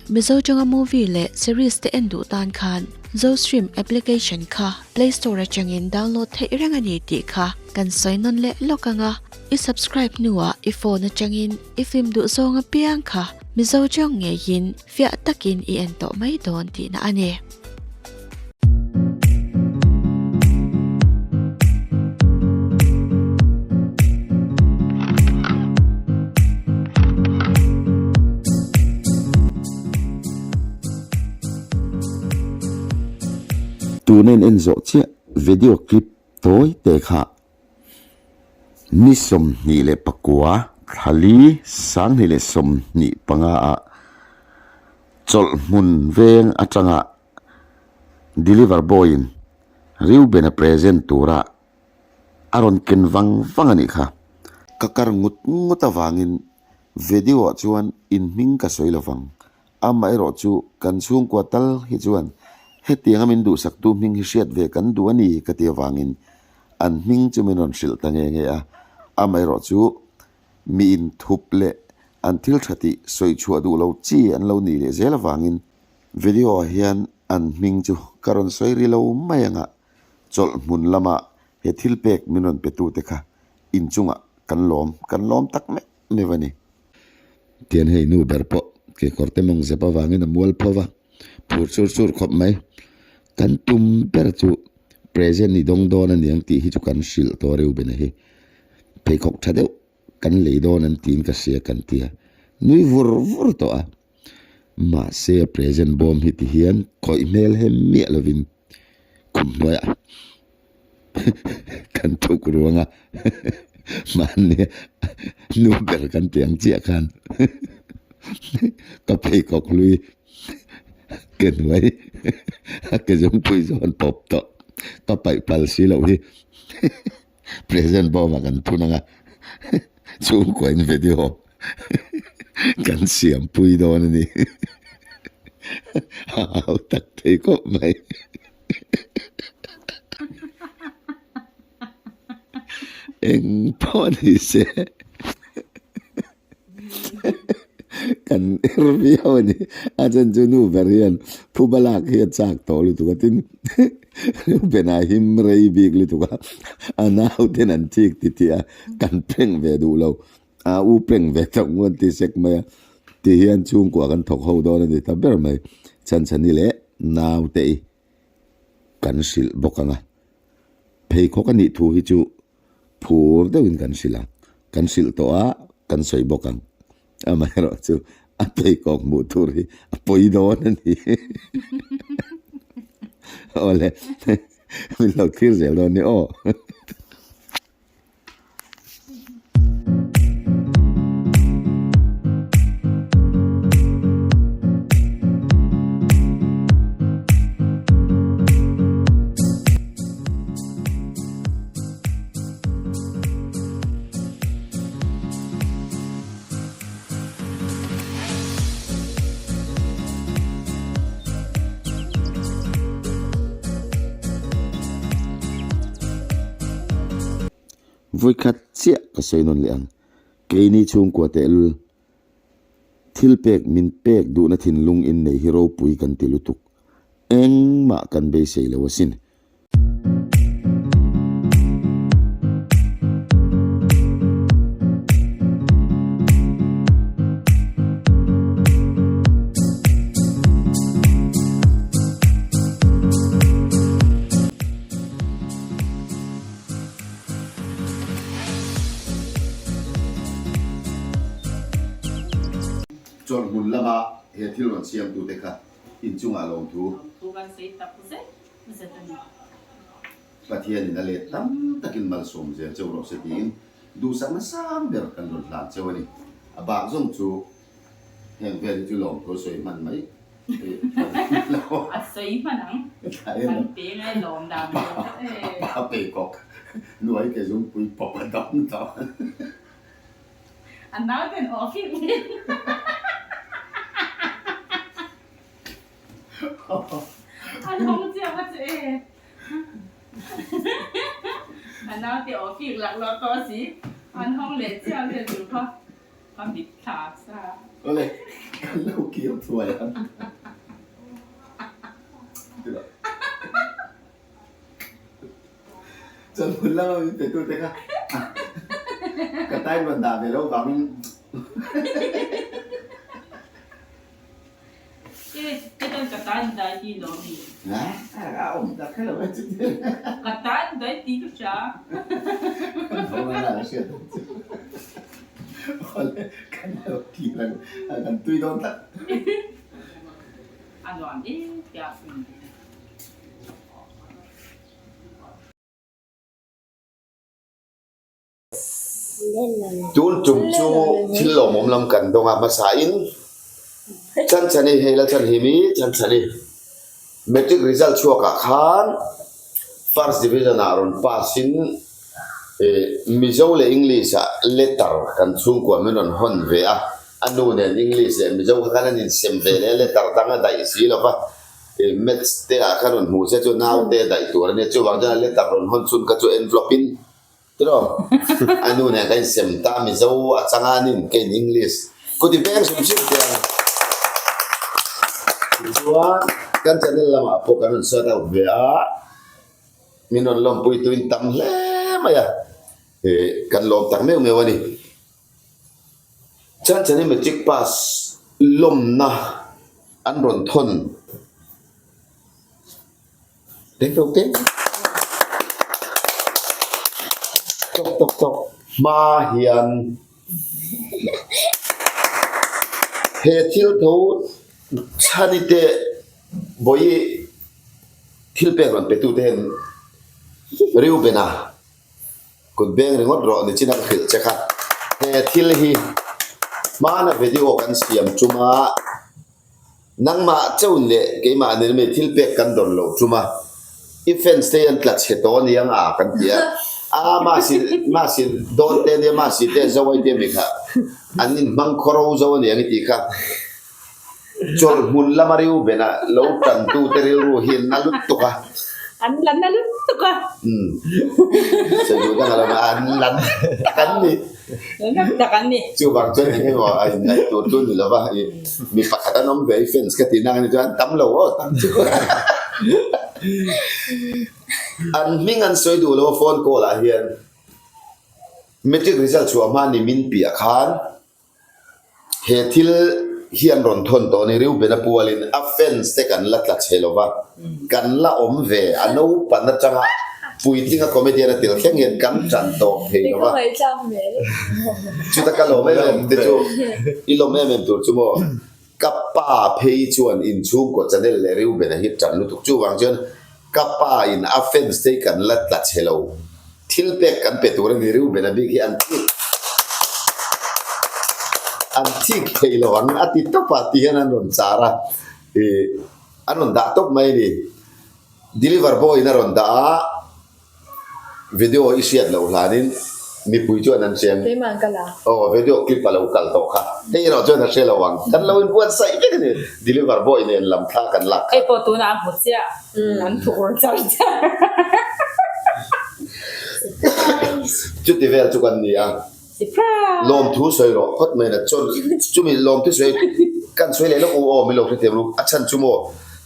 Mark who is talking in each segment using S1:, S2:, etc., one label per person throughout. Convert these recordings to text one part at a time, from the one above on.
S1: Mizo tawnga movie leh series te en duh tan khan Zostream application kha Play Store atangin download theih reng a ni tih kha kan sawi nawn leh lawk ang a. I subscribe hnuah i phone atangin i film duh zawng apiang kha Mizo tawng ngeiin fiah takin i en tawh mai dawn tihna a ni.
S2: Tuna in en zawh chiah video clip tawi te kha ni 29 thlali 2025 ah chawlh hmun veng atanga deliver boy in Reuben a present tura a rawn ken vang vang a nih kha. Ka kar ngut ngut avangin video ah chuan in hming ka sawi lovang. Amaherawh chu kan chhungkua tal hi chuan hetianga min duhsaktu hming hi hriat ve kan duh a ni ka ti avangin an hming chu min rawn hrilh ta nge nge a. Amaherawh chu mi inthup leh an thil tha tih sawi chhuah duh lo chi an lo nih leh zel avangin video ah hian an hming chu ka rawn sawi ri lo mai ang a, chawlh hmun lama he thil pek min rawn pe tute kha inchungah kan lawm kan lawm tak meuh meuh a ni. Tian hei nu ber pawh kekawr te mawng zep avangin a mual pho va, phur chur chur khawp mai. Kan tum ber chu present i dawng dawn a niang tih hi chu kan hrilh tawh Reuben-a hi. Pheikhawk tha deuh kan lei dawn an tiin ka hria kan ti a, nui vur vur tawh a. Mahse present bawm hi ti hian khawih hmel hem miah lovin khum hnuaiah kan thuk ruang a, mahni nu ber kan ti ang chiah khan ka pheikhawk hlui ke hnuai a ke zungpui zawn tawp tawh ka paih pal si loh hi. Present bawmah kan phun ang a, chhungkuain video kan siampui dawn a ni. A hau tak thei khawp mai. Eng pawh a ni se. Kan er viau a ni. A chan chu nu ber hian phuba lak hi a chak tawh lutuk a tin Reuben-a him rei bik lutuk a, a nau ten an thik ti tih a, kan peng ve duh lo. A u peng ve tawh ngun ti sek mai a, ti hian chhungkua kan thawk ho dawn a ni ta ber mai. Chhanchhani leh naute i kan hrilh bawk ang a, pheikhawk a nih thu hi chu Phur deuhin kan hrilh a, kan hrilh tawh a, kan sawi bawk ang. Amaherawhchu a pheikhawk hmuh tur hi a pawi dawn a ni. Awle, min lo thlir zel dawn ni aw. Vawikhat chiah ka sawi nawn leh ang. Keini chhungkua tehlul thil pek min pek duhna thinlung innei hi ropui kan ti lutuk. Engmah kan beisei lo asin. Chawlhmun lama he thil rawn siamtute kha inchungah lawmthu.
S3: Lawmthu kan sawi tak zet zet a ni.
S2: Pathianin a let tam takin malsawm zel cheu rawh se tiin duhsakna sang ber kan rawn hlan cheu a ni. A bak zawng chu heng vel hi chu lawmthu a sawi hman mai.
S3: A sawi hman ang. Kan pe ngai lawm dan tur e.
S2: A pa peikawk nuai ke zungpui pawp a dam tawh.
S3: A nauten aw fim in. A lawng chiah a che e. A naute aw fik laklawh tawh si. An hawng leh chiah vel tur kha. Ka mit thlak sa.
S2: Awle, Kan lo kir thuai ang. Chuan hmun lama min pe tute kha ka time rawn dah ve lo vangin A awm tak kher lo e chuti.
S3: Ka tan daih tih ka hria.
S2: Awle kan lo kir ang kan tui dawn tlat.
S3: A nuam em tia pum.
S2: Tun tum chu thil lawmawm lam kan dawng a hmasa in Chanchani hei la chan him i Chanchani matric result chhuak ah khan first division ah rawn pass in Mizo leh English ah letter kan chhungkua min rawn hawn ve a, a nu nen English leh Mizo kha khan an insem ve leh a letter dang a daih si lo va. Maths te ah khan rawn hmuh se chu naute a daih tur a nia, chuvang chuan a letter rawn hawn chhun kha chu envelope in tiraw a nu nen kha insem ta Mizo a chang a nin kei in English kuti veng hrim hrim te ang. Tichuan kan channel lamah pawh kan rawn shout out ve a, min rawn lawmpui tuin tam hle mai a, kan lawm tak meuh meuh a ni. Chanchani Matric pass lawmna an rawn thawn teng tawk teng tawk tawk tawk hma hian he thil tho chhani te vawi thil pek rawn pe tu te hian Reuben-a Kut beng ringawt rawh ni chin a ka hrilh che kha. He thil hi hmana video kan siam chuma nangmah chauh leh keimah nen mi thil pek kan dawn loh chuma i fans te hi an tla chhe tawh aniang a kan ti a, a mahsi mahsi dawn te ania mahsi te zo ai te mi kha an inhmang khawro zo aniang i tih kha. Chawlh hmun lama Reuben-a lo tantute rilru hi an na lutuk a.
S3: An la na lutuk a.
S2: Umm. Sawi duh dang a lo na, an la na tak an ni.
S3: La na tak an ni.
S2: Chuvang chuan eng emaw a inngaih tur chu ni lova, i mi pakhat an awm ve i fans ka tih nang ani chuan an tam lo aw tam chu. An hming an sawi duh lo a phone call ah hian matric result chhuah hma ni min piah khan He thil hi an rawn thawn tawh a ni, Reuben-a pualin a fans te kan la tla chhe lo va, kan la awm ve, a naupan atanga puitlinga comedian a tel thleng hian kan tan tawp thei lo va. Chuta ka lawm em em te chu, i lawm em em tur chu maw, ka pa phei chuan inchhungkaw channel leh Reuben-a hi tan lutuk, chuvang chuan ka pa in a fans te hi kan la tla chhe lo. Thil pek kan pe tur a ni Reuben a bik hi an thik an thik thei lo ang a ti tawp a ti hian an rawn char a ih an rawn dah tawp mai a ni. Deliver boy in a rawn dah a video i hriat loh hlanin mipui chuan an hria ang.
S4: Keimah an kal a.
S2: Aw video clip a lo kal tawh kha hei erawh chuan a hre lo ang kan lo inbuatsaih vek a ni deliver boy nen lam thla kan lak kha.
S3: Hei pawh tunah a hmu chiah. An thukur char char.
S2: Chuti vel chu kan ni a. Lawmthu sawi rawh phawt mai na chuan chumi lawmthu sawi kan sawi leh lawk u aw min lo hrethiam ru a chhan chu maw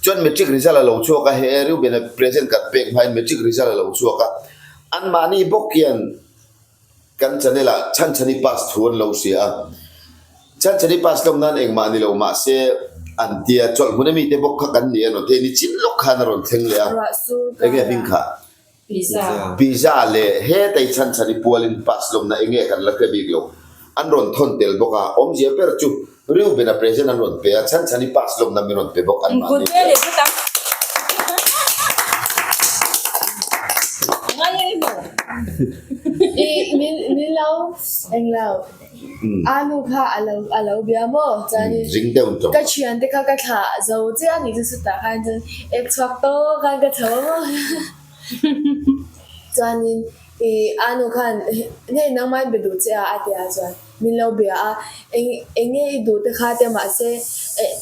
S2: chuan matric result a lo chhuak a he Reuben-a present kan pek hmain matric result a lo chhuak a anmahni bawk hian Kan channel ah Chhanchhani pass thu an lo hria a, Chhanchhani pass lawm nan engmah ni lo mahse an tia chawlh hmun ami te bawk kha kan ni a rawn thei ni chin lawk khan a rawn thleng leh a, enge hming kha? Pizza leh hetei Chhanchhani pualin pass lawmna enge kan la hre bik lo an rawn thawn tel bawk a, awmzia ber chu Reuben-a present an rawn pe a, Chhanchhani pass lawmna min rawn pe bawk an mahni tia.
S4: I min min lo eng lo a nu kha a lo a lo bia maw chuanin
S2: Ring deuh tawh.
S4: ka thiante kha ka thlah zo chiah a nih chu chutah khan chuan ek chhuak tawk khan ka chho a maw chuanin i a nu khan hei nangmah in be duh che a a ti a chuan min lo bia a eng eng nge i duh te kha tia mahse eh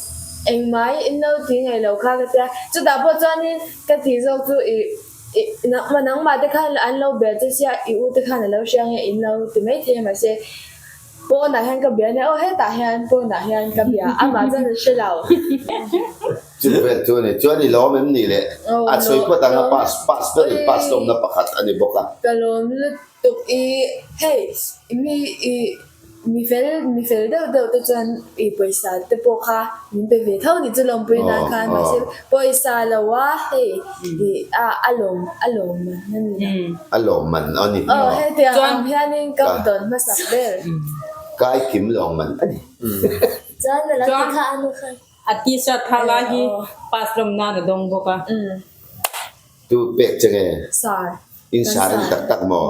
S4: engmah in lo ti ngaih lo kha ka tia chutah pawh chuanin ka tih zawk chu i Nangmah te khan an lo bel che sia i u te khan a lo hria nge in lo ti mai thei a mahse. Pawnah hian ka bia nia aw hetah hian pawnah hian ka bia amah chuan a hre lo.
S2: Chu vel chu a ni. Chuan i lawm em ni le? A sawi phawt ang a pass pass ber in pass lawmna pakhat a ni bawk a.
S4: Ka lawm lutuk i hei mi i mi fel mi fel deuh deuh te chuan i pawisa te pawh kha min pe ve tho ni chu lawmpui nan khan mahse pawisa lo a hei i a a lawm a lawm man a ni lo.
S2: A lawm man a ni.
S4: Aw hetiang ang hianin ka dawn hmasak ber.
S2: Kai kim lawm man a ni.
S5: Chuan a lo ti kha a nu khan.
S3: A t-shirt thar lai hi pass lawm nan a dawng bawk a.
S2: Tu pek che nge?
S4: Sar.
S2: In sar a ni tak tak maw?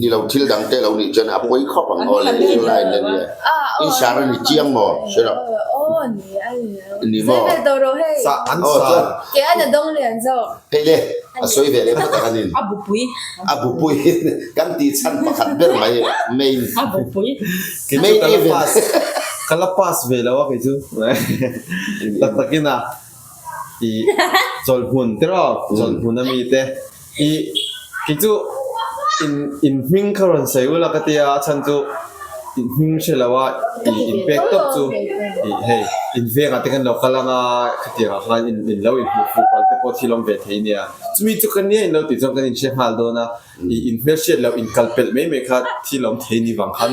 S2: Ni lo thil dang te lo nih chuan a pawi khawp ang aw le zirlai in la nia. In sar a ni chiang maw? Hre lo.
S4: Aw ni a ni lo.
S2: Ni maw?
S4: Sawi ve tawh rawh hei.
S6: An sar.
S4: Ke an a dawng lian zawk.
S2: Hei le, a sawi ve leh phawt ang a nin.
S3: A bupui.
S2: A bupui kan tih chhan pakhat ber mai main.
S3: A bupui.
S6: Kei chu ka la pass ka la pass ve lo a kei chu tak takin a i chawlhmun te rawh chawlhmun ami te i kei chu in in hming kha rawn sawi ula ka tia a chhan chu in hming hre lo a i in pek tawp chu i hei in vengah te khan lo kal anga khatiang ah khan in in lo inhmuh fuh palh te pawh thil awm ve thei nia chumi chu ka nia in lo tih chuan kan inhre nghal dawn a. I inhmelhriat loh inkal pelh mai mai kha thil awm thei ni vang khan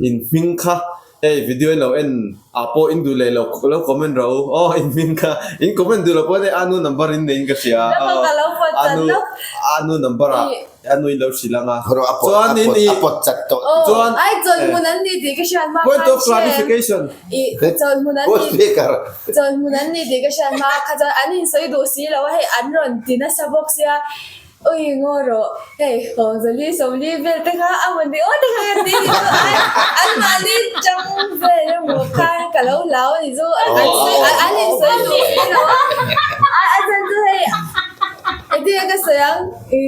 S6: in hming kha hei video in lo en ah pawh in duh leh lo lo comment ro aw in hming kha in comment duh lo pawh hei anu number in nei in ka hria aw anu anu number ah anu in lo hrilh ang a chuan in i chuan point of clarification
S4: Chawlhmun an ni tih ka hriat hma kha chuan an insawi duh si lo a hei an rawn ti nasa bawk sia. Ui ngaw rawh, hei Hawngzali Sawmli vel te kha a maw ni aw te kha ka ti ni chu ai an mahni chang vel emaw khan ka lo hlau a ni chu an sawi an insawi duh si lo a a chan chu hei engtin nge ka sawi ang i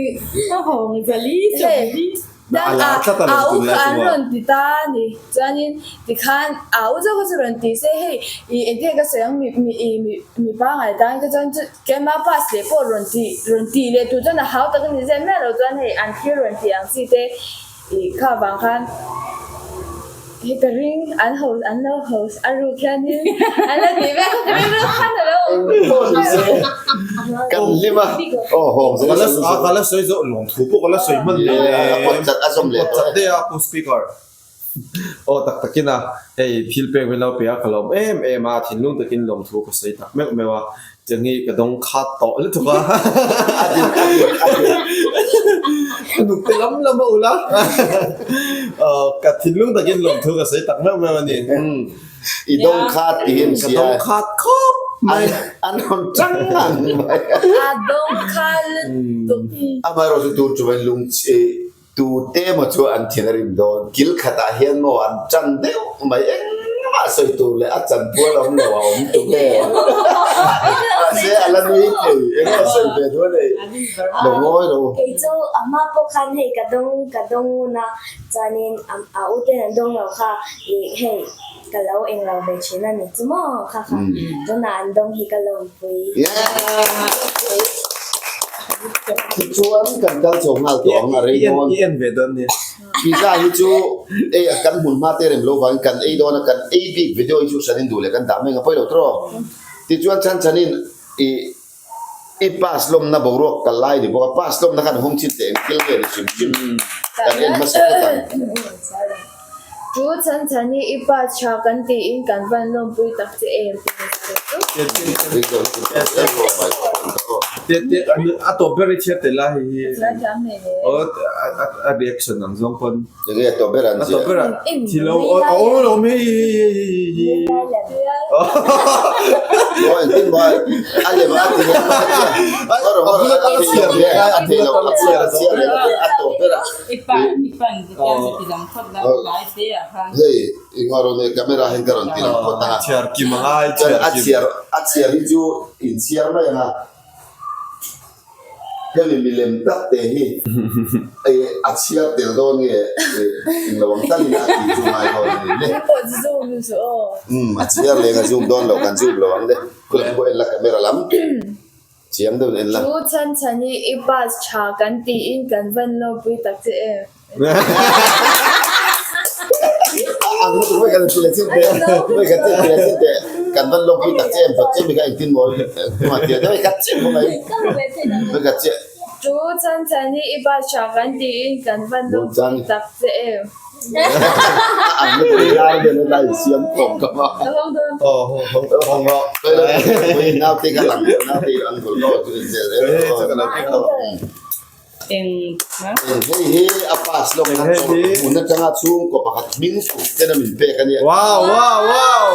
S3: Hawngzali Sawmli
S4: Dang a a u kha an rawn ti ta a ni. Chuanin tikhan a u zawk kha chu rawn ti se hei i engtin nge ka sawi ang mi mi i mi mi pangngai tan kha chuan chu keimah pass leh pawh rawn ti rawn ti leh tur chuan a hau tak a ni zet miah lo chuan hei an thil rawn ti ang chi te i kha vang khan Hei ka ring an ho an lo ho a ruk hianin an lo tih vel kha ka rilru khan a lo awm.
S2: Kan hlim a aw hawng
S6: Ka la ka la sawi zawh lawng thu pawh ka la sawi hman leh
S2: A pawt chat a zawm leh
S6: pawt chat daih a pu speaker aw tak takin a hei thil pek min lo pe a ka lawm em em a thinlung takin lawmthu ka sawi tak meuh meuh a Tiang hi ka dawng khat tawh lutuk a. Ka nuk te lam lam a ulh a. Ka thinlung takin lawmthu ka sawi tak meuh meuh a ni.
S2: I dawng khat tih hi an
S6: Ka dawng khat khawp mai.
S2: An rawn chang ngang mai.
S4: A dawng khat lutuk.
S2: Amaherawhchu tur chu mai lung Tu te maw chu an thin a rim dawn? Kil khatah hian maw an tan deuh mai engmah sawi tur leh a chan pual awm lo a awm tu nge? Mahse a la nui thei, engmah sawi ve duh a nei lo ngawi lo.
S5: Kei chu a hma pawh khan hei ka dawng ka dawng ngun a, chuanin a u ten an dawng lo kha ih hei ka lo eng lo ve thin a ni chu maw kha kha tunah an dawng hi ka lawmpui.
S2: Tichuan kan kal chho nghal tawh ang a rei dawn.
S6: I en ve dawn nia.
S2: Pizza hi chu ei a kan hmun hma te rem lo vangin kan ei dawn a, kan ei bik video hi chu hran in duh leh kan dah mai ang a pawi lo tawh. Tichuan chhan chhan in i i pass lawmna boruak kal lai ni bawk a, pass lawmna khan hung chin teh engthil nge ni hrim hrim kan en hmasa phawt ang.
S4: Chu chhan chhan hi i pass tha kan tiin kan van lawmpui tak che em tih ni sa chu.
S6: A tawp ber i chhiar tel a hei hi a reaction ang zawng pawn.
S2: Enge a tawp ber an ziah?
S6: A tawp ber a thil a awm alawm hei hei hei hei hi.
S2: Maw engtin maw a lem a ti leh a chhiar leh a thei lo a chhiar leh a tawp ber a.
S3: I pan i pan ti hian ka ti lang phawt la tlai te ah khan.
S2: Hei i ngaw rawn e camera hian ka rawn ti lang phawt ang a.
S6: Chhiar kim a ngai
S2: chhiar kim. A chhiar a chhiar hi chu in chhiar mai ang a. Hemi milem tak te hi a chhiar tel dawn nge englo ang talin a tih chu ngai dawn a ni le.
S4: Zoom chu aw.
S2: Umm a chhiar leng a zoom dawn lo kan zoom lo ang le. Khulam pawh en la camera lam. Chiang deuhin en la.
S4: Chu chhan chhan hi i pass tha kan tiin kan van lawmpui tak che em?
S2: Ang lutuk mai kan ti leh chin teh. Mai kan ti leh chin teh. Kan van lawmpui tak che em tawh che mi kha engtin maw hnungah tia deuh khat chiah pawh mai. Mai khat chiah.
S4: Chu chan chan hi i bus tha kan tiin kan van lawmpui tak che em.
S2: A ang lutuk hi lai vel lai siam khawm ka ma.
S4: Ka hawng dawn.
S6: Aw hawng hawng rawh.
S2: Naute ka lang naute ang hul lo chu in zel.
S3: Eng
S2: Hei hi a pass lawk khan hmun atanga chhungkaw pakhat hming kut ten a min pek a nia.
S6: Wow wow wow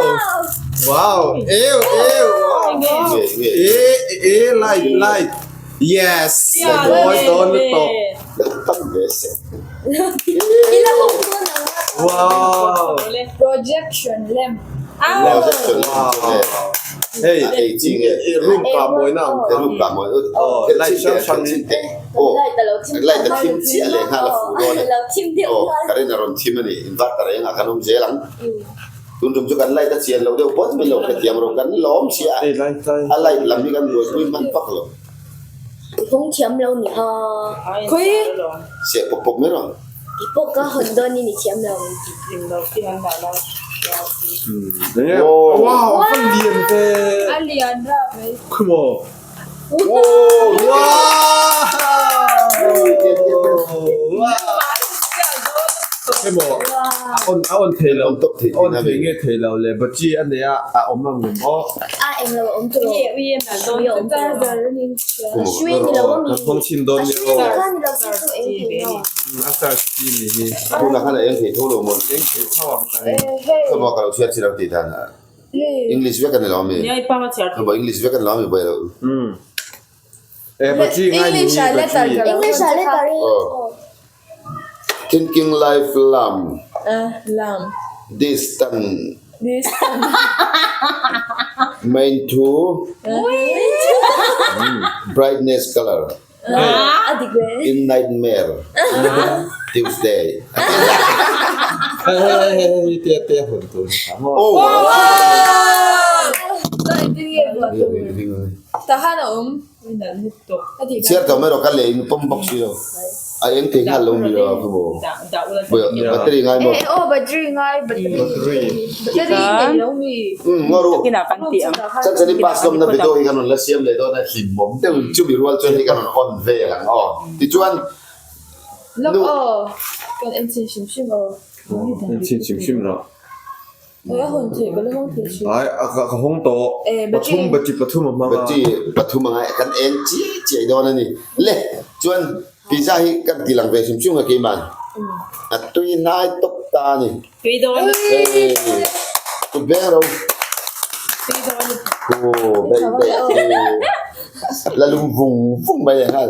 S6: wow eu eu wow e e light light yes mawi dawn lutuk.
S2: Tam ve se.
S6: Wow
S4: Projection lamp.
S2: Projection lamp
S6: wow hei
S2: a ei chi nge
S6: room kah mawina ang
S2: kha room kah mawina
S6: light hrang hrang
S2: in light a thim chiah leh nghal a fuh dawn e aw current a rawn thim a ni inverter engah kan awm zel ang tun tum chu kan light a chian lo deuh pawn min lo hrethiam rawh kan lawm chiah a light lam hi kan buaipui hman vak lo
S5: Hawng thiam lo ni a
S4: Khawi
S2: seh pawp pawp mai rawh
S5: Ti pawh ka hawn dawn in i thiam lo ang ti.
S6: Wow a va lian ve.
S4: A lian rap mai.
S6: Come on.
S2: Wow.
S6: Wow. Emaw a on a on thei lo a on thei nge thei lo le battery a nei a a awm ang em aw.
S5: A eng lo a awm tur aw. Hrui a awm tur aw. Hrui a ni lo a mi.
S6: Kan hawng chhin dawn nia aw.
S5: A hrui kha ni lo se chu eng thei lo.
S6: A charge chi ni hi.
S2: Tunah khan a eng thei tho lo maw?
S6: Eng thei tho ang ka ring.
S2: Khawmaw ka lo chhiar chi lo tih dan a. English vek a ni lo ami? Khawmaw English vek a ni lo ami buai lo.
S6: E battery ngai ni hi battery.
S5: English ah letter hi.
S2: Thinking life lam.
S4: Lam.
S2: Distant.
S4: Distant.
S2: Main thu. Brightness color.
S5: A dik ve.
S2: In nightmare Tuesday.
S6: Hei hei hei hei te te hun tur hi kha maw.
S2: Oh!
S4: Tahan a awm.
S2: Chhiar tawh mai rawh ka lei in pawm bawk si lo. A eng thei nghal lo mi lo kha maw. Battery ngai maw?
S4: Eh aw battery ngai battery. Battery nei lo mi.
S2: Um ngaw ru. Chan chani pass lawmna video hi kan rawn la siam leh dawn a hlimawm deuh in chumi rual chuan hei kan rawn on vel ang aw. Tichuan
S4: Lawk aw kan en chhin hrim hrim aw.
S6: En chhin hrim hrim rawh.
S4: Hei a hawn theih ka la hawng thei thin.
S6: Ai a ka hawng tawh.
S4: Eh
S6: Pathum battery pathum a hmang a.
S2: Battery pathum a ngai kan en chiai chiai dawn a ni. Le chuan pizza hi kan ti lang ve hrim hrim a keimah a tui hnai tawp ta a ni.
S3: Tui dawn.
S2: Hei tu beng ro.
S3: Tui dawn.
S2: Aw daih daih la lum vung vung mai a nghal.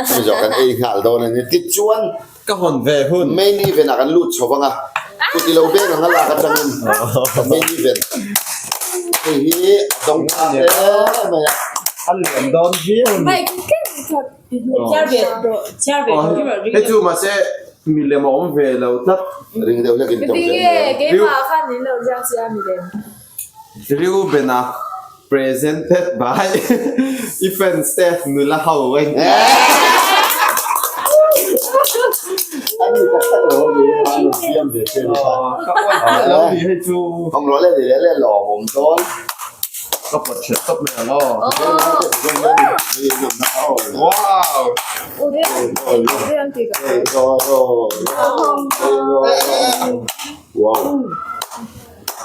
S2: Chumi zawh kan ei nghal dawn a ni. Tichuan
S6: Ka hawn ve hun.
S2: Main event ah kan lut chho vang a, kut i lo beng ang a lak atangin main event hei hi a dawng ta hle mai a.
S6: A lian dawn viau a ni. Hei chu mahse milem a awm ve lo tlat.
S2: Ring deuh hlek in tawng zel mai a.
S6: Reuben a presented by i fans te nula ho a in
S2: Ani tak tak lo ni a lo siam ve che ni kha.
S6: Ka awi chiah lo ni hei chu.
S2: Awm rawh le ni le le lawm awm dawn.
S6: Ka pawt hreh tawp mai ang aw. Wow.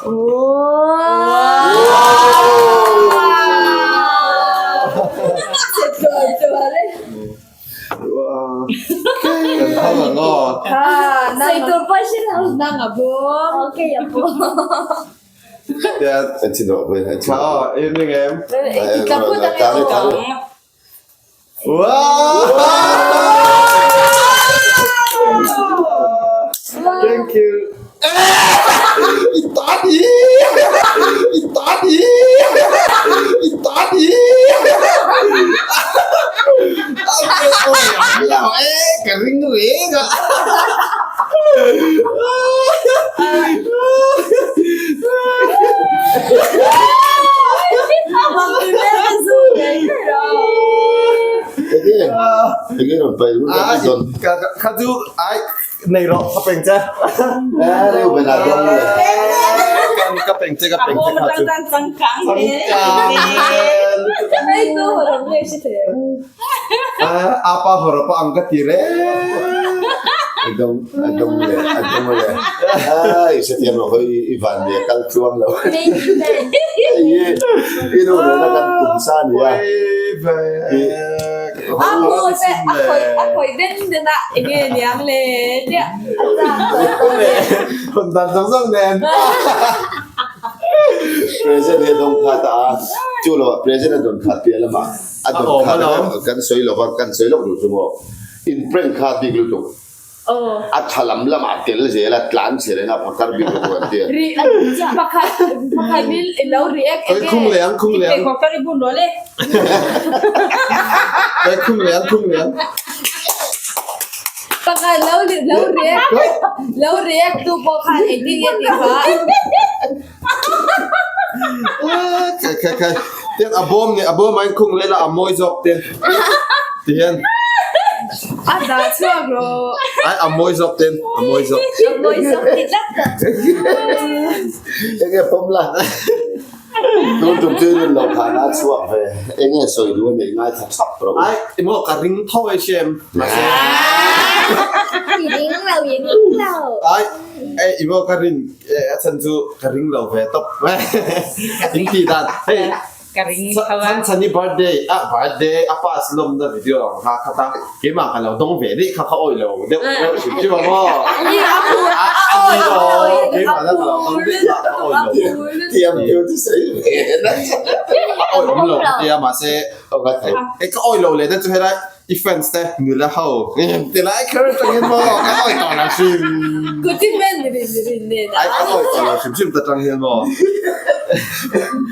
S2: Wow.
S6: Thank you.
S2: I tan hi! I tan hi! I tan hi! Ka ring reng a. rawn pai hun kan dawn.
S6: Kha chu ai nei rawh ka peng che.
S2: Reuben a dawng le.
S6: Ka peng che ka peng che kha chu.
S3: Changkang
S6: Apa hawrawpa ang ka ti reng.
S2: A dawng a dawng le a dawng le. Ai hrethiam lo khaw i van ve kal tluang lo. Hei i nu nena kan tum sa a nia.
S4: A mu te a khawih a khawih den den a enge niang le tia a chak tawh
S6: le hun dan zawng zawng nen.
S2: Present hi a dawng khat a, chu lo ah present a dawn khat piah lamah a dawn khat a kan sawi lo va kan sawi lawk duh chu maw in prank kha bik lutuk. A tha lam lamah tel zel a, tlan chhe reng a, phakar bik lo tur an ti a.
S4: Pakhat pakhat in i lo react enge?
S6: Khung leh ang, khung leh ang.
S3: Phakar i bun rawh le.
S6: Khung leh ang, khung leh ang.
S4: Pakhat lo lo react lo react tu pawh khan engtin nge tih kha.
S6: Khai khai khai. Tian a bawm nih a bawm ah in khung leh la a mawi zawk te. Tihian.
S4: A dah chhuak rawh.
S6: Ai a mawi zawk ten a mawi zawk.
S5: A mawi zawk ti tlat tawh.
S2: Enge pawm la. Tun tum chu in lo khan a chhuak ve. Enge sawi duh a neih ngai thla thap rawh.
S6: Ai emaw ka ring tho e Shem. Mahse.
S5: I ring lo i ring lo.
S6: Ai ei emaw ka rin a chhan chu ka ring lo ve tawp. In tih dan hei
S3: Ka ring tho a.
S6: Chhan chhani birthday a birthday a pass lawmna video ang kha khat a keimah ka lo dawng ve daih kha ka awih lo deuh deuh hrim hrim a maw.
S4: A phur
S6: a awih lo keimah la ka lo dawng daih kha ka awih lo.
S2: Thiam thil chu sawi ve nasa.
S6: A awih awm lo ka tia mahse hei ka awih lo leh na chu helai I fans te nula ho ti lai kher atangin maw ka awi tawh lo hrim.
S4: Kutin vel ni rin ni rin nen a.
S6: Ai ka awi tawh lo hrim hrim ta tang hian maw.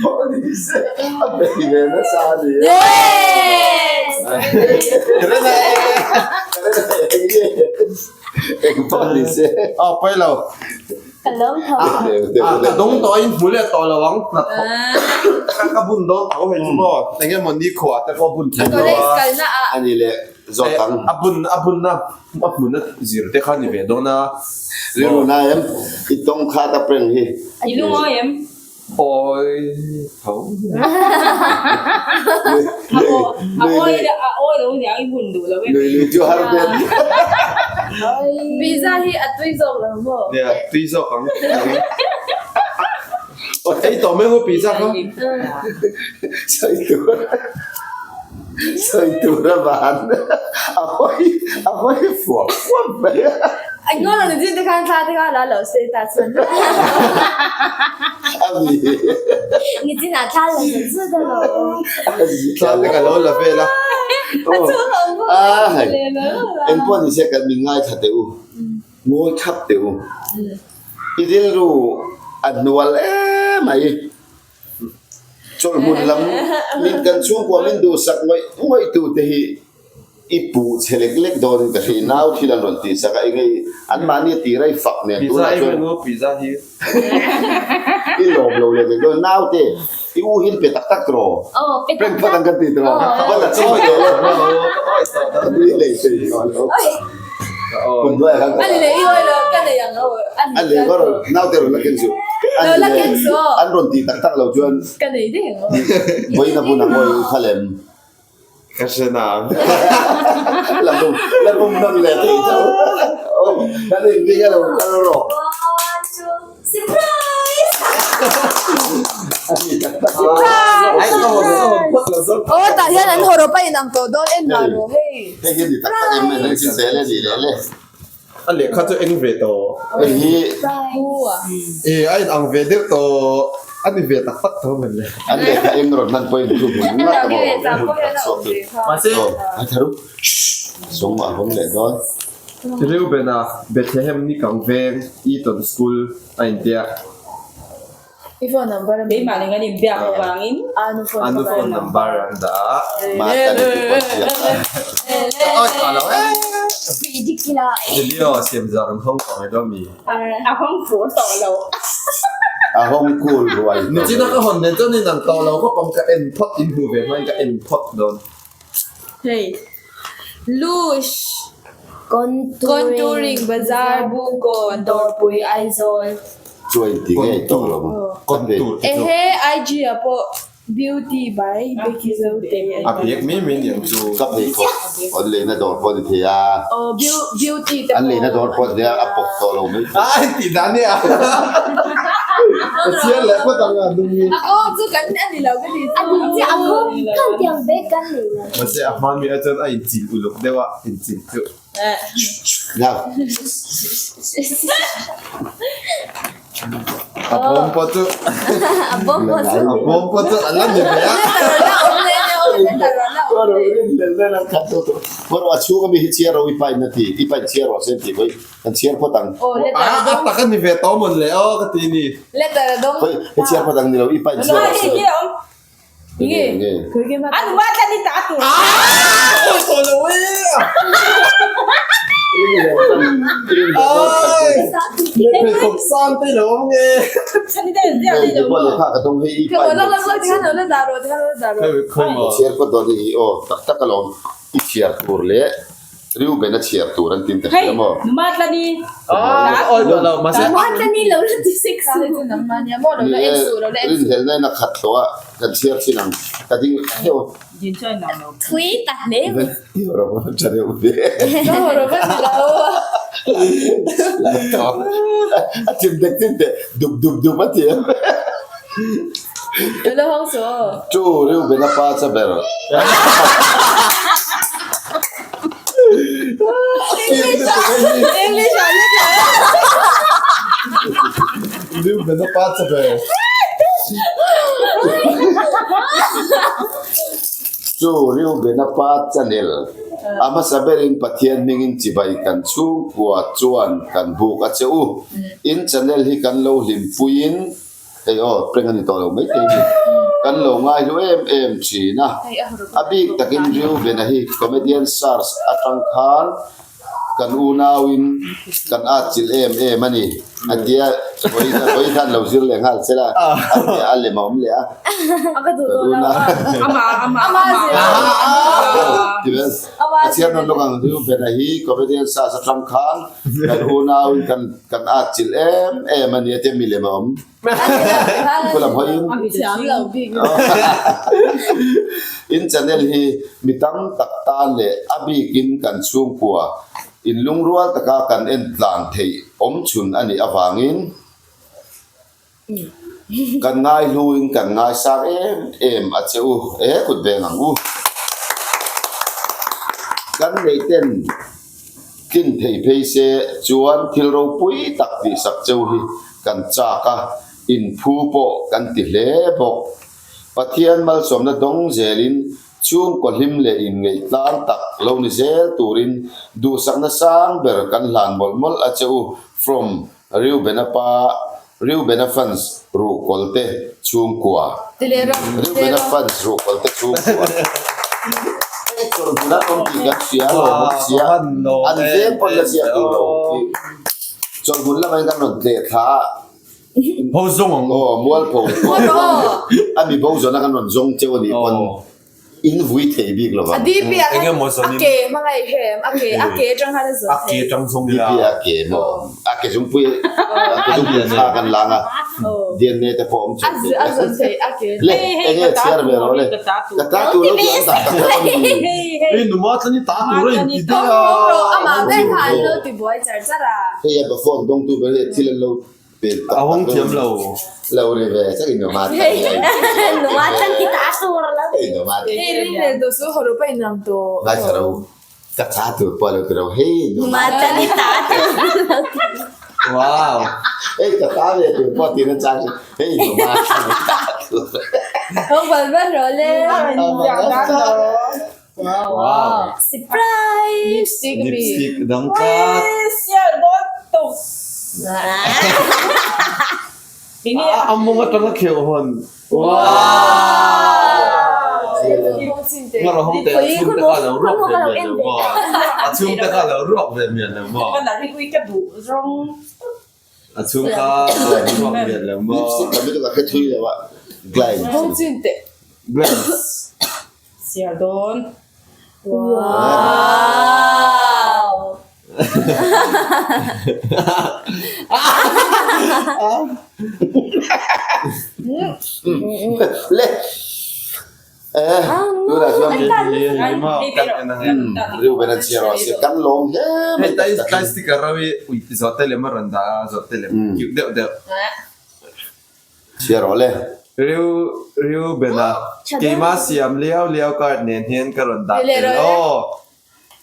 S2: Pawh ni se a bei ve nasa a ni e.
S4: Yes!
S6: Rene!
S2: Eng pawh ni se.
S6: Aw pawi lo.
S5: Ka lawm tho.
S6: Ka dawng tawh a in hmu leh tawh lo ang. Ka ka bun dawn tho hei chu maw. Eng emaw ni khuah te pawh bun thei lo a.
S2: A ni leh zawt ang.
S6: A bun a bunna a hmuna zir te kha ni ve dawn a.
S2: Rilru na em i tawng khat a prank hi.
S3: I lungawi em?
S6: Awi tho.
S3: A awi a awi lo niang i hun duh lo em.
S2: Nui lui chu har hmel.
S4: Pizza hi a tui zawk lo maw?
S6: Nia, tui zawk ang. Ei tawh mai maw pizza kha?
S2: Sawi tur sawi tur a van a hawi a hawi fuap fuap mai a.
S4: Englo lo ni chin te khan thla te kha la lo se ta chuan.
S2: A mi.
S5: Ni chin ah thla la zut zut a lo.
S6: Thla te ka lo la vel a.
S2: A hei engpawh ni se kan min ngaithla teh u. Ngawi thap teh u. I rilru a hnual em mai. Chawlhmun lam min kan chhungkua min duhsak ngawih ngawih tu te hi i puh chhe lek lek dawn in ka hria i nau thil an rawn tih sak a enge i an mahni a tira i fak nen tunah chuan i lawm lo lek lek dawn nau te i u hi an pe tak tak tiraw prank phawt ang kan ti tiraw va la ching teh le ka nui lei thei tawh lo kum hnuaiah khan a leh va rawn nau te rawn la keng suh an rawn tih tak tak lo chuan vawiin a bun ang aw i u kha lem.
S6: Ka hre nang.
S2: La bum la bum nawn leh thei tho. Kan inring a lo kal rawh.
S5: One, two, surprise!
S4: Surprise! Aw tah hian an hawrawp a inang tawh dawn en mah rawh hei.
S2: Hei hi ni tak tak em mai hei zel e ni leh le.
S6: A lehkha chu eng ve tawh.
S2: Hei hi.
S6: E a inang ve deuh tawh. A ni ve tak tak tho men le.
S2: An lehkha eng rawn hman pawhin thu hmun ngat a maw hmun tak chhuak chu.
S6: Mahse.
S2: A tharu. Sawng a hawng leh dawn.
S6: Reuben-a Bethlehem ni kang veng Eton School a intia.
S4: I phone number a mi?
S3: Keimah nen kan inbiak avangin
S4: Anu phone
S6: Anu
S4: number.
S6: phone number an dah a.
S2: Mata ni tih pawh hriat a.
S6: Awi ta lo e.
S5: Ridiculous.
S6: Video siam zar an hawng tawh mai dawn mi.
S3: A hawng fur tawh lo.
S2: A hawng cool ruai tawh.
S6: Nichina ka hawn nen chuan in ang tawh lo khawp ang ka en phawt in hmu ve hmain ka en phawt dawn.
S4: Hei. Lush Contouring Bazar Bungkawn Dawrpui Aizawl.
S2: Chuai ti ngei tawh lo maw?
S6: Contour te chu.
S4: Ehe IG ah pawh Beauty by Becky Zote a ni.
S6: A bek mai mai niang chu.
S2: Ka pheikhawk an leina dawr pawh a ni thei a.
S4: Aw beauty te pawh.
S2: An leina dawr pawh a ni thei a, a pawk tawh lo mai thei.
S6: A tih dan nia. Ka chhiar leh phawt ang a hnung hi.
S4: A kawng chu kan a ni lo ka ti chu.
S5: A ni chiah a kawng khan tiang bag kan nei lo.
S6: Mahse a hma mi ah chuan a inchilh uluk deuh a, inchilh chu. A bawm pawh chu
S5: A bawm pawh chu
S6: a bawm pawh chu a la ni ve a.
S2: A chhung ami hi chhiar ro i pain a ti, i pain chhiar rawh se an ti hawi, kan chhiar phawt ang.
S6: A a tak a ni ve tawh mawn le aw ka ti ni.
S2: Hawi, i chhiar phawt ang ni lo, i pain chhiar rawh se.
S4: Nge
S2: Nge.
S3: An ma tlan i ta tur.
S6: Awi tawh lo e. Ai. Pheikhawk sang te lo awm nge.
S2: Chhiar phawt dawn hi aw tak tak alawm i chhiar tur leh Reuben a chhiar tur an tin ta hria maw?
S3: Hei, numa tlani.
S6: Ah, awi tawh lo, mahse.
S5: Numa tlani lo la ti sek su.
S2: Ni e, rinhlelhna in a khat hlawh a, kan chhiar chin ang, ka ding heuh.
S3: Din chuan nang lo.
S5: Thui ta hle mai.
S2: I hawrawp a tha deuh ve.
S4: Ka hawrawp a ni lo.
S2: A chim dek chin teh, dup dup dup a ti em.
S4: Lo hawng suh aw.
S2: Chu Reuben a pa cha ber.
S4: English ah let lo.
S6: Reuben a pa cha ber.
S2: Chu Reuben a pa channel. A hmasa berin Pathian hmingin chibai kan chhungkua chuan kan buk a che u. In channel hi kan lo hlimpuiin Hei aw, prank a ni tawh lo mai thei ni. Kan lo ngaihlu em em thin a. A bik takin Reuben-a hi comedian search atang khan kan unauin kan atchilh em em a ni. A tia, vawi khan lo zir leh nghal che la, a tia a lem a awm leh a.
S4: Kan unau.
S2: A chhiar nawn lawk ang, Reuben-a hi comedian search atang khan Kan unauin kan kan atchilh em em a nia tia milem a awm. Khulam hawiin. In channel hi mi tam tak tan leh a bikin kan chhungkua in lungrual taka kan en tlan theih awm chhun a nih avangin Kan ngaihluin kan ngaisang em em a che u, e kut veng ang u. Kan neih ten tlin thei phei se chuan thil ropui tak tihsak cheu hi kan chak a, inphu pawh kan ti hle bawk. Pathian malsawmna dawng zelin chhungkaw hlim leh inngeih tlang tak lo ni zel turin duhsakna sang ber kan hlan mawlh mawlh a che u from Reubena pa, Reubena fans ruhkawl te chhungkua. Reubena fans ruhkawl te chhungkua. Hei chawlhmun an awm tih kan hria a lawm awm sia, an veng pawn la ziak duh lo tih chawlhmun lamah hian kan rawn tleh thla a.
S6: Ho zawng ang.
S2: Aw, mualpho a mi bo zawna kan rawn zawng cheu a nih pawn. In vui thei bik lo vang.
S4: A DP ah
S6: Eng
S4: khan
S6: emaw
S4: a
S6: zawn in.
S4: ke hmang a i hrem, a ke a ke atang khan a zawn
S6: A ke
S4: thei.
S6: atang zawng ila.
S2: DP ah ke maw? A ke zungpui a ke zungpui thla kan lang a, DNA te pawh awm
S4: A
S2: chho thei.
S4: a zawn thei a ke.
S2: Le, eng nge chhiar ve rawh le. Ka ta tur lo tih an dah tak tak a ni.
S6: Hei numa tlan i ta tur a inti daih a.
S4: Awm rawh, amah ber kha an lo ti buai char char a.
S2: Hei a phone dawngtu ber hi thil an lo
S6: A hawng thiam lo.
S2: Lo ri ve chak in numa tan ngai.
S5: Numa tan ki ta tur lo.
S2: Hei numa.
S4: Hei ring le to su horu pa inang to.
S2: Ngai tharo. Ka ta tur pa lo tiro hei
S5: numa tan i ta tur.
S6: Wow.
S2: Hei ka ta ve tur pa tin chang. Hei numa tan i ta tur.
S4: Hong bal ban ro le.
S6: Wow.
S5: Surprise.
S4: Lipstick mi.
S6: Lipstick dang tlat.
S3: Sial dawn tuk.
S6: A mawng atang a kheuh hawn. Wow. Nga rawh hawng teh a chhung te kha lo ruak ve mian lo maw? A chhung te kha lo ruak ve mian lo maw? A chhung kha lo ruak mian lo maw?
S2: Lipstick lam hi chu ka hre thui lo a. Glance.
S4: Hawng chin teh.
S6: Glance.
S3: Sial dawn.
S5: Wow!
S2: Le! Eh, tunah chuan Reuben a chhiar a si kan lawm hle mai
S6: tak tak. Hei sticker ro hi ui zawhte lem a rawn dah a, zawhte lem cute deuh deuh.
S2: Chhiar rawh le.
S6: Reu Reuben a keima siam liau liau card nen hian ka rawn dah tel aw.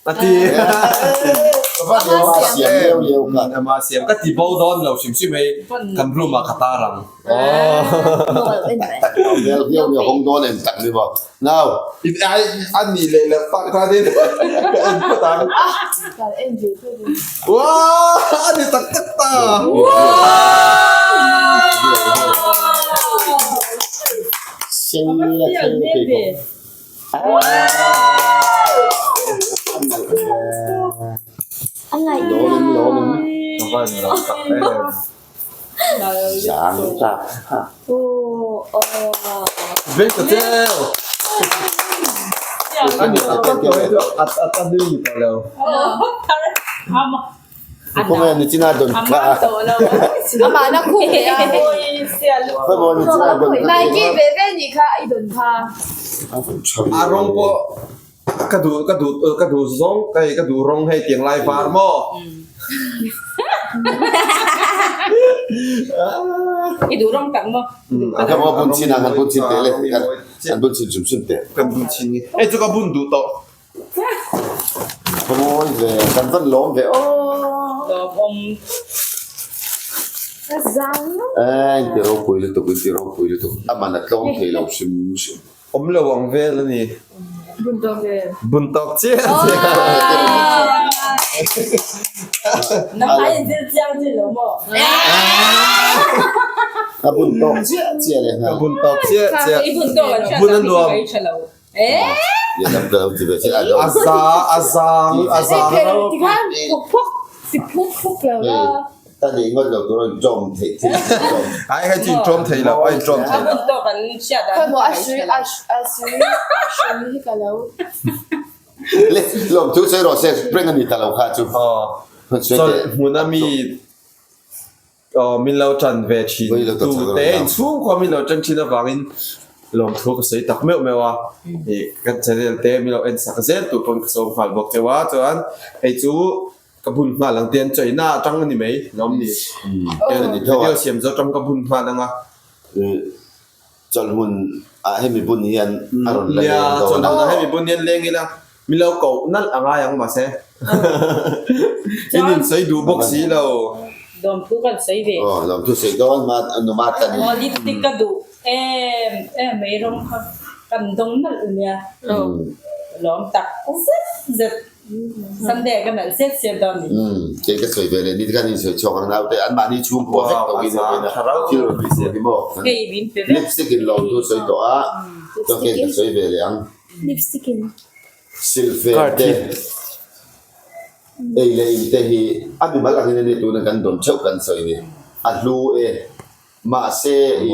S6: A ti.
S2: Ama siam liau liau kha.
S6: Ama siam ka ti bo dawn lo hrim hrim hei kan room ah ka tar ang.
S2: Tak tak lo vel viau nia hawng dawn em tak ni maw. Nau.
S6: Ai a nih leh loh tak khan in ka en phawt ang.
S4: Kan en ve phawt ang.
S6: Wow a ni tak tak ta.
S2: Sei la thil thei bawk. Khawnge nichina dawn kha
S4: Amah na khum leh a.
S2: Khawnge nichina dawn kha
S4: Nike ve ve nih kha i dawn kha.
S6: A rawng pawh ka duh ka duh ka duh zawng hei ka duh rawng hei tiang lai var maw.
S3: I duh rawng tak maw?
S2: Ka maw bun chin ang kan bun chin teh le kan bun chin hrim hrim teh.
S6: Kan bun chin nge. Hei chu ka bun duh tawh.
S2: Ka mawi ve, kan van lawm ve aw.
S3: Lawmawm.
S4: Ka zang lo.
S2: Eh, in ti ropui lutuk, in ti ropui lutuk. A man a tlawm thei lo hrim hrim.
S6: Awm lo ang vel a ni.
S4: Bun tawk ve.
S6: Bun tawk chiah chiah.
S3: Nangmah in zir chiang chin lo maw?
S2: A bun tawk chiah chiah leh nghal.
S6: Ka bun tawk chiah chiah.
S3: I bun tawk an hriat
S6: Bun a nuam. A za a zang a zang ro.
S4: Tikhan phuk phuk ti phuk phuk lo la.
S2: Ta ni ngawt lo tur a tawm theih thil.
S6: Ai hei chu in tawm thei lo a in tawm thei lo.
S4: Khawi maw a sui a sui a sui hi ka lo.
S2: Le lawmthu sawi rawh se prank a ni ta lo kha chu.
S6: Aw chawlh hmun a mi Aw min lo tan ve thin tu te inchhungkhua min lo tan thin avangin lawmthu ka sawi tak meuh meuh a, ih kan channel te min lo en sak zel tur pawn ka sawm nghal bawk cheu a, chuan hei chu ka bun nghal ang te an chaina atang a ni mai lawm ni, video siam zo atang ka bun nghal ang a.
S2: Chawlhmun ah hemi bun hian a rawn la leng dawn a.
S6: Nia, chawlhmun ah hemi bun hian leng ila min lo koh nalh a ngai ang mahse in insawi duh bawk si lo.
S3: Lawmthu kan sawi ve.
S2: Aw lawmthu sawi dawn ma numa tan in.
S3: Aw lipstick ka duh em em mai rawng kha kan dawng nalh nia. Lawm tak zet zet. Sunday ka nalh set set dawn ni.
S2: Umm kei ka sawi ve leh ni khan in sawi chhuak ang naute an mahni chhungkua vek tawh in awm in a thil rawn ti tur hi maw lipstick in lawm thu sawi tawh a chuan kei ka sawi ve leh ang
S5: lipstick in
S2: silhfen te ei leh in te hi a mimal angin a ni tuna kan dawn theuh kan sawi ni a hlu e mahse i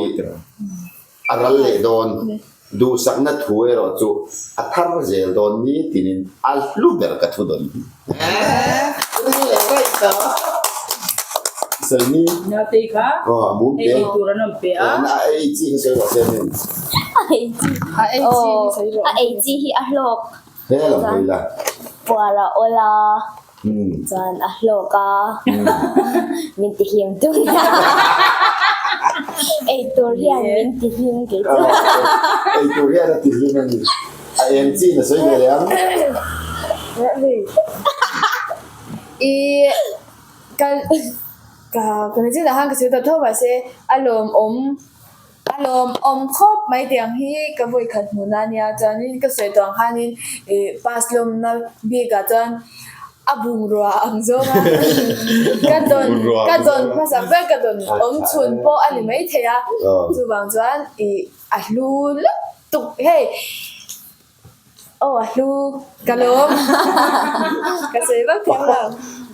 S2: A ral leh dawn. Duhsakna thu erawh chu a thar zel dawn ni tinin a hlu ber ka thu dawn hi. Ring leh raih ta. Sawi ni.
S3: Nautei kha
S2: Aw a mum
S3: hei
S2: te.
S3: ei tur an awm pe a.
S2: A ei chi kha sawi rawh se min.
S5: A ei chi.
S4: A ei chi hi sawi rawh.
S5: A ei chi hi a hlawk.
S2: He lam hawi la.
S5: Puar a awl a. Chuan a hlawk a, min ti hlim tun a. Ei tur hian min ti hlim kei chu.
S2: Ei tur hian a ti hlim a ni. A eng chi na sawi ve leh ang.
S4: I ka ka ka nichinah khan ka sawi ta tho mahse a lawmawm. A lawmawm khawp mai tiang hi ka vawi khat hmuh na ania chuanin ka sawi tawh ang khanin ih pass lawmna bikah chuan a bungrua ang zawng a ka dawn ka dawn hmasak ber ka dawn awm chhun pawh a ni maithei a chuvang chuan ih a hlu lutuk hei Aw a hlu ka lawm ka sawi vak thiam lo.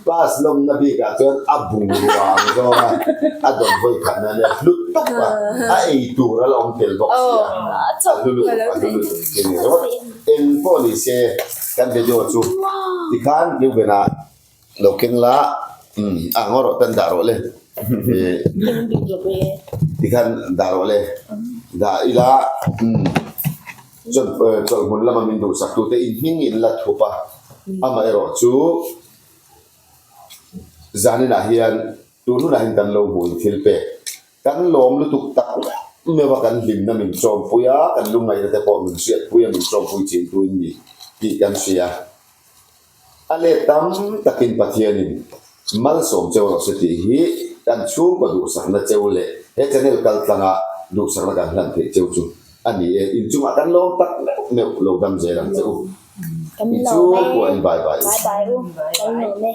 S2: Pass lawmna bikah chuan a bungrua ang zawng a, a dawn vawi khatna ania hlu tawp a, a ei tur a la awm tel bawk si a, a hlu lutuk a hlu lutuk khi ni ringawt. Eng pawh ni se Kan video chu tikhan Reuben-a lo keng la, umm a ngaw rawh tan dah rawh le. Tikhan dah rawh le. Dah ila umm chuan chawlhhmun lama min duhsak tute in hming in la thup a, amaherawh chu zaninah hian tun hunah hian kan lo hmuh in thil pek Kan lawm lutuk tak meuh a, kan hlimna min ṭawmpui a, kan lungngaihna te pawh min hriatpui a, min ṭawmpui chintu in ni tih kan hria. A let tam takin Pathianin malsawm cheu rawh se tih hi kan chhungkaw duhsakna cheu leh he channel kaltlanga duhsakna kan hlan theih cheu chu a ni e. Inchungah kan lawm tak meuh meuh lo dam zel ang che u.
S5: Kan
S2: Inchhungkua in bye bye u.
S5: Bye bye u. Kan lawm e.